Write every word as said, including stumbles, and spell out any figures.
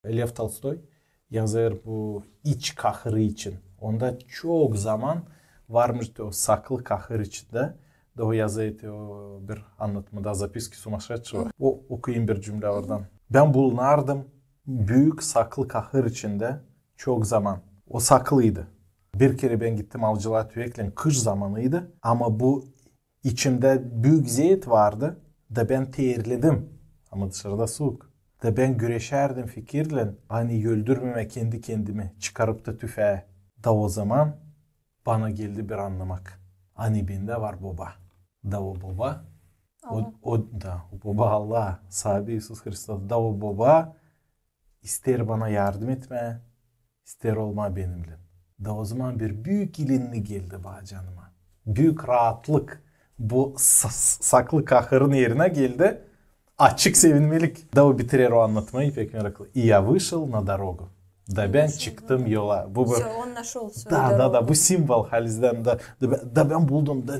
Lev Tolstoy yazêr bu iç kahırı için. Onda çok zaman varmış o saklı kahır içindä. Da o yazêr o bir annatmada, Записки сумасшедшего. O okuyayım bir cümlä oradan. Bän bulunardım büük saklı kahır içindä çok zaman. O saklıydı. Bir kerä bän gittim avcılıa tüfeklän, kış zamanıydı. Ama bu içimdä büük zeet vardı. Da bän terledim. Ama dışarıda suuk. Da bän güreşärdim fikirlän, ani öldürmemää kendi-kendimi, çıkarıp da tüfää. Da o zaman bana geldi bir annamak, ani bendä var boba. Da o boba, o, o da o boba Allah, saabi İisus Hristos. Da o boba isteer bana yardım etmää, isteer olmaa benimnän. Da o zaman bir büük ilinni geldi bana canıma. Büük raatlık bu sa- saklı kahırın erinä geldi. Açık sevinmelik. Da o bitirer o annatmayı pek meraklı. И я вышел на дорогу. Da bän çıktım yola. Bu, bu, Всё, он нашёл свою da, da, da, дорогу. Bu simbol halizdän da, da, bän- da bän buldum, da